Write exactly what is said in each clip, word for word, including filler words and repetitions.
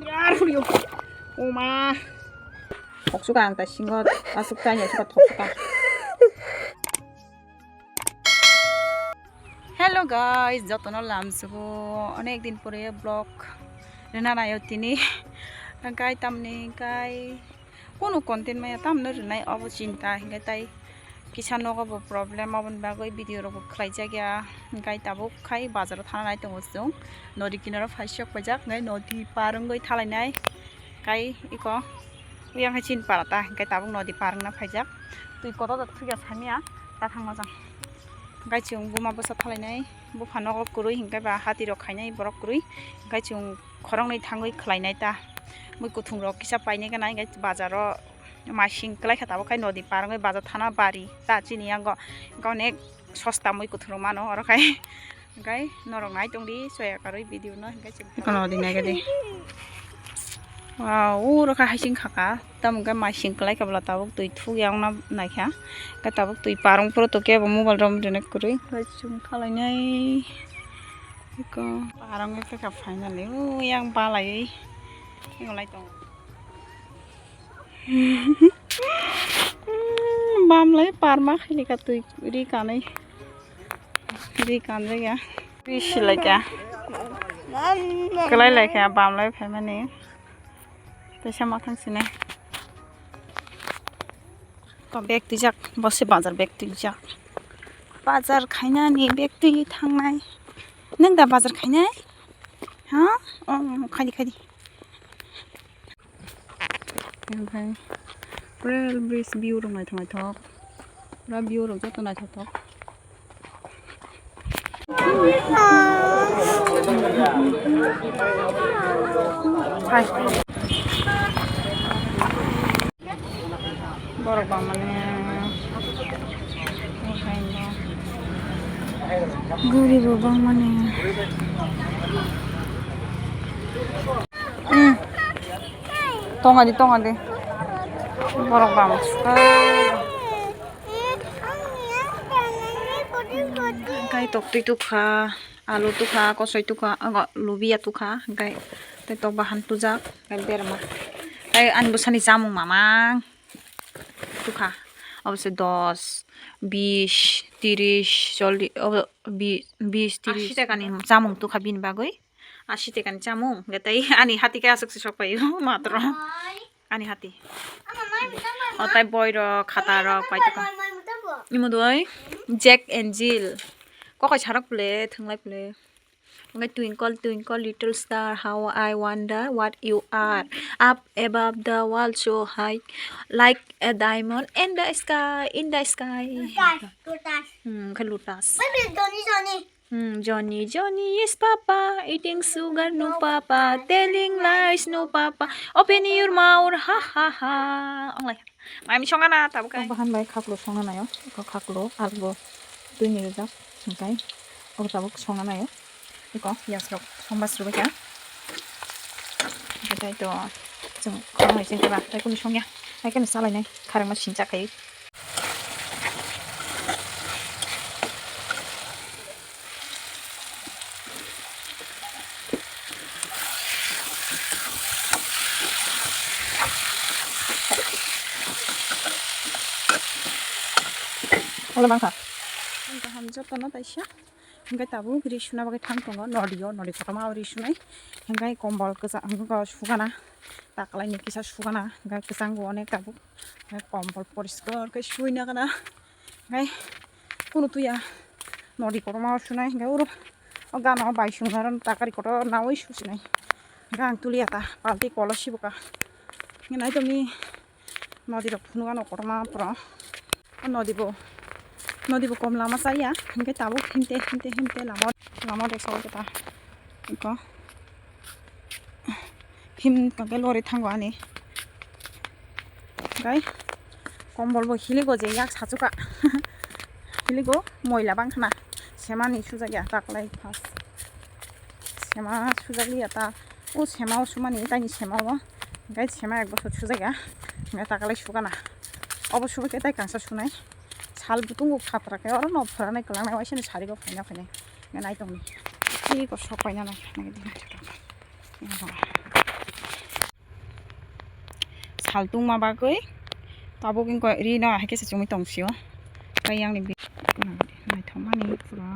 Yar, huriyo. Oma. Thoksuka ang tai singo asuk tai nya suka thoksuka. Hello guys, jotono lamsugo onek din pore vlog rina nayo tini. Kai tamni kai kunu content maya tamno rinai obo chinta hingai tai kisa nogo bo problem oboni bagwi video rok bo khlai jak ya. Hingai tabuk khai bazaro thana nai tongo chwng nodi kinaro phai sok paijak hingai nodi par wngwi thalai nai kai iko. Yang hai chin para ta, hingke tabuk nodi par wngna phaijak. Twi kotor da thwiya samiya, ta thangma jang. Hingke chwng buma bwsa thalainai, bupha nogo kwrwi hingke ba hati rok khainai borok kwrwi. Hingke chwng khoroknwi thangwi khlainai ta. Mui kuthung rok kisa painai gana, hingke bazaro masing kwlai kha tabuk khai nodi par wngwi bazar thana bari ta chini yango. Hingke onek sosta mui kuthung rok mano oro khai. Hingke norok nai tongdi soya karwi video no hingke chwng. Kono di nai gadi. Wow, uro kha hasing khaka. Tamo hingke masing kwlai kha bwla tabuk twi thuk ya wngna naikha. Hingke tabuk twi parong phuru tokhe bo mobile rom rwna kwrwi. Hingke chwng thalainai. Iko parong khe kha finally. O yang balai. Iko lai tong. Bamlai parma khailika twi ri kanwi. Ri kanjak ya. Ri silaika. Kwlai laikha bamlai phaimani. Teisa ma thang sini. To bag twijak, bo se bazar bag twijak. Bazar khainani bag twi thangnai. Nwng da bazar khainai? Ha? Oh, khaidi khaidi. Omophai rail bridge view rok naithok naithok. Pura view rok joto naithok thok. Hai. Borok bangmani. Gari bo bangmani. Hmm. Tongadi, tongadi. Borok bang. Kai tok twi tukha, alu tukha, kosoi tukha, ago lubia tukha, kai tei tok bahan tujak, kai berma. Kai ani bwsani chamung mamang tukha. Obose dos, bis, tiris, cholli-, obo bi-, bis, tiris. Ashi takani chamung tukha bini bagwi. Ashi takani chamung, hwnkhe tei ani hati khe aswk se sok paio matro. Ani hati. O tai boi rok, khata rok, paitokma. Imo doi, Jack and Jill. Kokai sarok pule, thwnglai pule. Hwnkhe twinkle, twinkle, little star, how I wonder what you are. Up above the world so high, like a diamond in the sky, in the sky. Lotus, lotus. Hmm, khe lotus. Baby, Johnny, Johnny. Hmm, Johnny, Johnny, yes, Papa. Eating sugar, no, Papa. Telling lies, no, Papa. Open your mouth, ha, ha, ha. Onglai. Mami songana, tabuk kai. Bahan bai khaklo songna nayo. Iko khaklo, albo, twi ni rijak, singkai. Iko tabuk songna nayo. Iko, yas rok, songba srubika. Iko tai to, chwng, khorang hai chwng keba, tai kunu songya. Tai kunu salai nai, kharang ma sincha kai. Ola bangkha. Ang kaham jotono taisa. Hingke tabuk ri suna bagwi thang tongo nodio, nodi kotorma o ri sunai. Hingke kombol kwchang wngkha sugana. Taklaini kisa sugana, hingke kwchangbo onek tabuk. Hingke kombol poriskar khe suina gana. Hingke kunu tuya nodi kotorma o sunai. Hingke uro o gana o bai sung aro takari kotor naui susinai. Hingke ang tuliya ta balti kolo sibuka. Hingke nai tongni nodi rok phunukano kotorma poro. O nodi bo, nodi bo kom lama chaya, hingke tabuk himte, himte, himte lama, lama de sol keta. Iko. Him tongke lori thango ani. Gai. Kombol bo hiligo je yak sachuka. Hiligo moila bangkhana. Semani sujak ya taklai pas. Sema sujak liya ta. O sema o sumani tani sema o. Gai sema ek bosor sujak ya. Gai taklai sugana. Obo sugui khe tai kangsa sunai. Sal butungo khatra khe oro no phuranai kwlangnai waisani sarigo phaina phainai. Nai tongni. Tei kosok paina nai khe nai di nai tongni. Altung ma bagwi tabuk wngkha rino hai khe se chumui tong sio. Tei yang ni bi-, naithok mani pura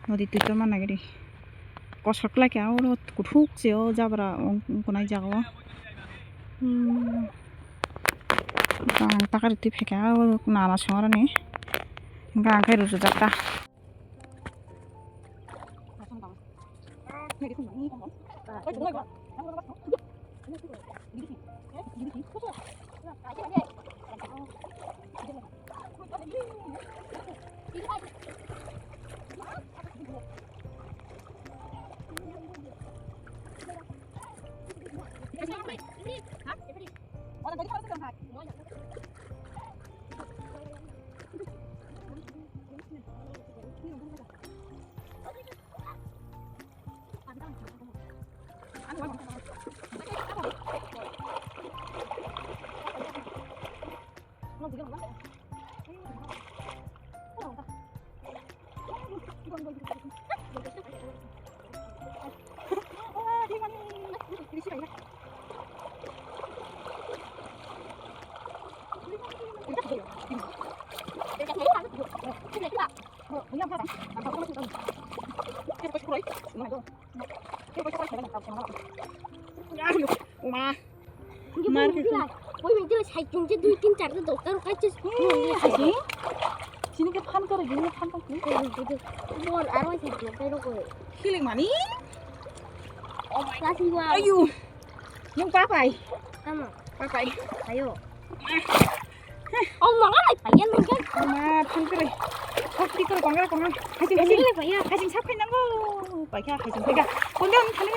nodi twi tongma nagiri. Kosor klai khe oro kuthuk se o jabra wng-, wngkha nai jaga o. Hmm. Ang takari twi phaikha o nana songoroni. Hingkha ang khe rujujak ta. Uma. Mar ke. Oi, mungkin saitung je dui tin char ta dosta rok kaiche. Hai sing. Sini ke phan kare, gini phan kare. Bol aro saitung kai rok. Hiling mani. Oh my. Last one. Ayu. Nung papai. Tama. Papai. Ayo. Oh, mangai payan mungkin. Ma phan kare. Hok ti kare kongal kongal. Hai sing, hai sing. Hai sing sap khai nango. Paikha hai sing paikha. Kongal thani.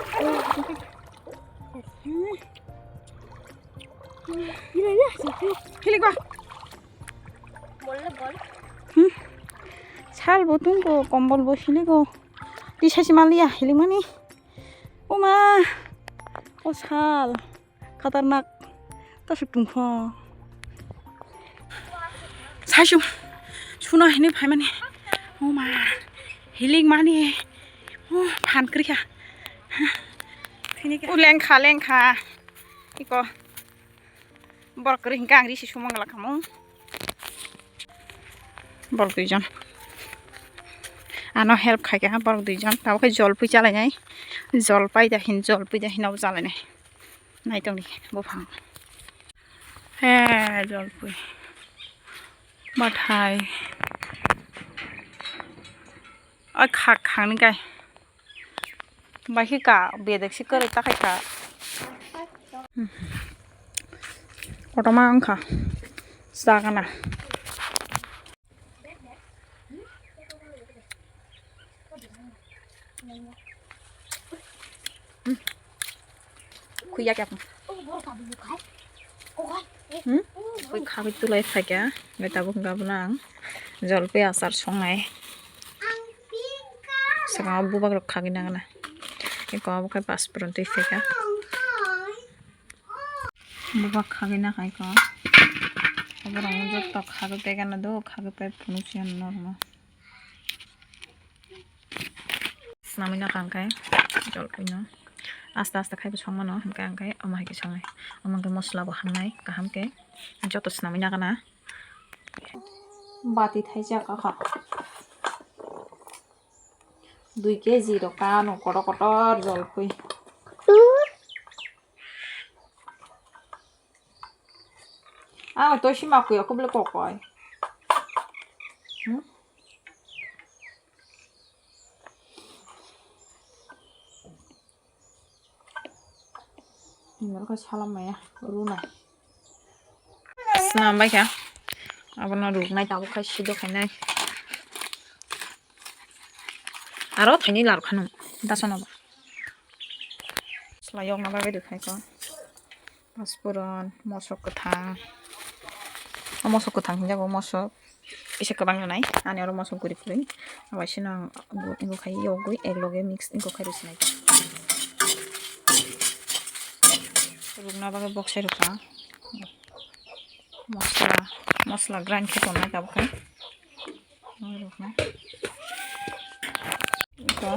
Hilik ba. Hmm. Sal bo tungko, kombol bo hiliko. Tisai si maliya hilik mani. Oma. O sal. Khatarnak. Tasuk tungkho. Saisu. Suna hini phaimani. Oma. Hilik mani. Oh, phan krikha. Sini ke. U lengkha, lengkha. Iko. Borok kwrwi hwnkhe ang risi sumang la kamo. Borok duijon. Ano help khai kha borok duijon. Tabuk khe jolpui chalainai. Jolpai da hin, jolpui da hin abo chalainai. Naitongni buphang. He jolpui. Bathai. Oi khak khangni kai. Bai khe ka bedek se kwrwi ta khai kha. Kotorma wngkha sagana. Khuya kya. Hmm? Khui khabwi tulai phaikha. Bai tabuk hwnkha bono ang jolpui achar songnai. Swkang o bubak rok khagwi nangna. Eko abo khe pasporon twi phaikha. Bubak khagwi nakha eko. Oborok no joto khagwi paikha na do, khagwi pai phunuk se norma. Swnamwi nakha hwnkhe jolpui no. Aste aste khai bo songmano hwnkhe ang khe omo hai khe songnai. Omo hwnkhe mosola bo hamnai kaham khe joto swnamwi nakha na. Bati thaisa kakha. Dui kg rok kano kotor kotor jolpui. Ang to sima kuya kubule kokoi. Hmm? Ini khe salam maya runa. Snam bai kha. Abono ruknai tabuk khai sido khainai. Aro thaini lar khanu. Dasono ba. Slayok no bagwi rwkhaikho. Pasporon, mosok kwthang. O mosok kwthang hinjago mosok. Kisa kwbang rwnai, ani oro mosok guri kwrwi. Abaisino ang bo, bo khai yogwi, ek loge mix wngkha khai rw sinai. Rukna bagwi boksai rwkha. Mosla, mosla grind khe tongnai tabuk khe. Rukna. Ito,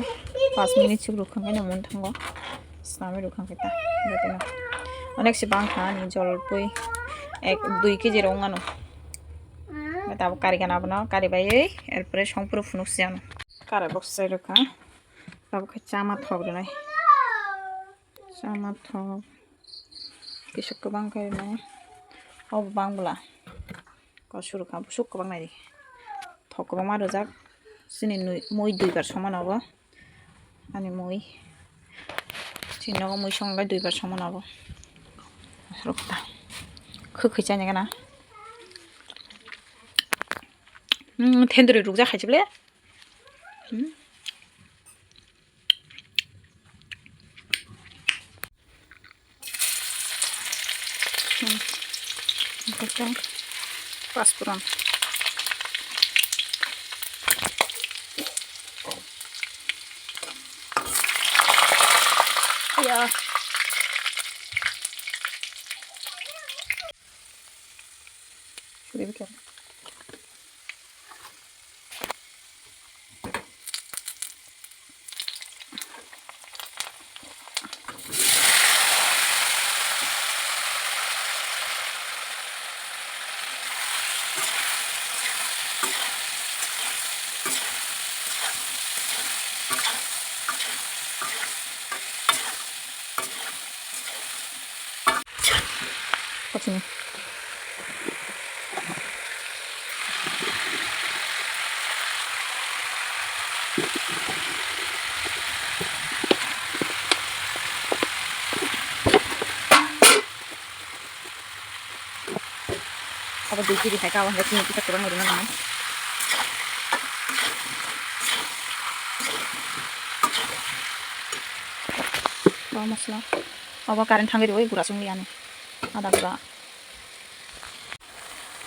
pas minute suk rukha khe nang manthango. Snami rukha khe ta. Betino. Onek se bang kha ani jol pui ek dui kg rok wng ano. Tabuk kari gana abono kari bai oi, er pore song phuru phunuk se ano. Kari box sai rok kha. Tabuk khe chama thok rwnai. Chama thok. Kisa kwbang khe rwnai. Obo bang bwla. Kosur kha, busuk kwbang nai di. Thok kwbangma rwjak. Chini nui, mui duibar songma nogo. Ani mui. Chini nogo mui songbai duibar songma nogo. Rukta. Khwkhwi chani gana. Hmm, thendwrwi rukjak hai se ble. Hmm. Hmm. Oke, paspurang. Ya. Sudah bikin. Kosini. Abo dui kg hai ka, abo hai chini kisa kwbangma rwna nang. Abo masla. Abo current thangwi rwi gura chwng liya ni. Ada gura.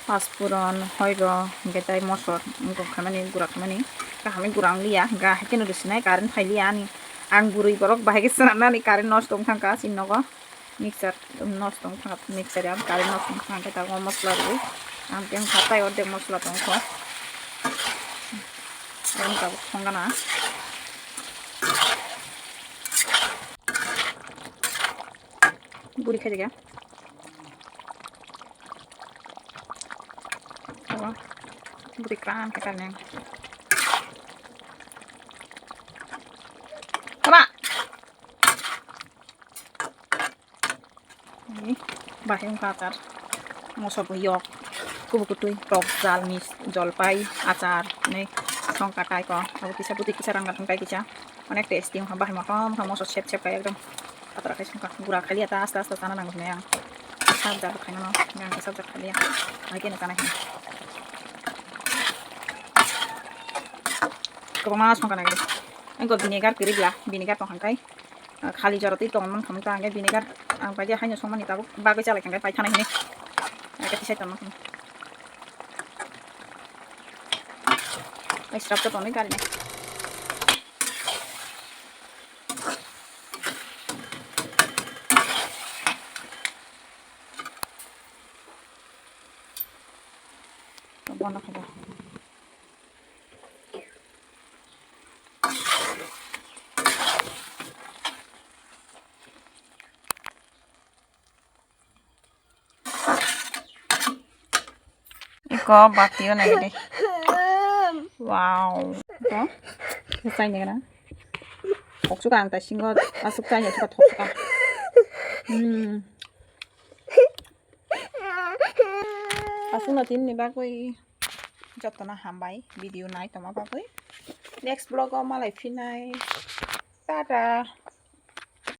Paspurong, hoigo, hingke tei mosor, wngkha khamani, gura khamani. Kaham gura wng liya, hingke hai kheno rwsinai, current phai liya ani. Ang bwrwi borok bahai khe swnamnani, current nosto wng thangkha chini nogo. Mixer nosto wng thangkha, mixer ya, current nosto wng thangkha, tabuk mosla rwui. Ang tei wngkha tai ordek mosla tongkha. Ang tabuk thangkha na. Buri khaijak ya. Abo buri kran khe karnai. Aba. Ini bahai wngkha achar. Moso bo yok. Kubuk kutui, tok jal, mis, jolpai, achar, nei songkha tai ko. Abo kisa bwtwi kisa rang thang kai kisa. Onek tasty wngkha, bahai motom wngkha, moso sep sep kai ekdom. Patra khai songkha, gura khaliya ta aste aste chana nango hinui ang. Sabjak khai mano, ang sabjak khaliya. Hai khe no chana hinui. Kwbangma songkha nai. Ang ko vinegar kwrwi bla, vinegar tong hang kai. Khali jora twi tong man khamung ta hingke vinegar ang pai haino songmani tabuk bagwi chalai hingke pai thana hini. Ake tisai tongma khamung. Pai srap to tonwi gari nai. Bono khaja. Iko batio nai di. Wow. Iko. Sai ni gana. Kok suka ang ta singo asuk sai ni suka thok suka. Hmm. Aswkno tini ni bagwi jotono hambai video nai tongma bagwi. Next vlog o malai phinai. Tata.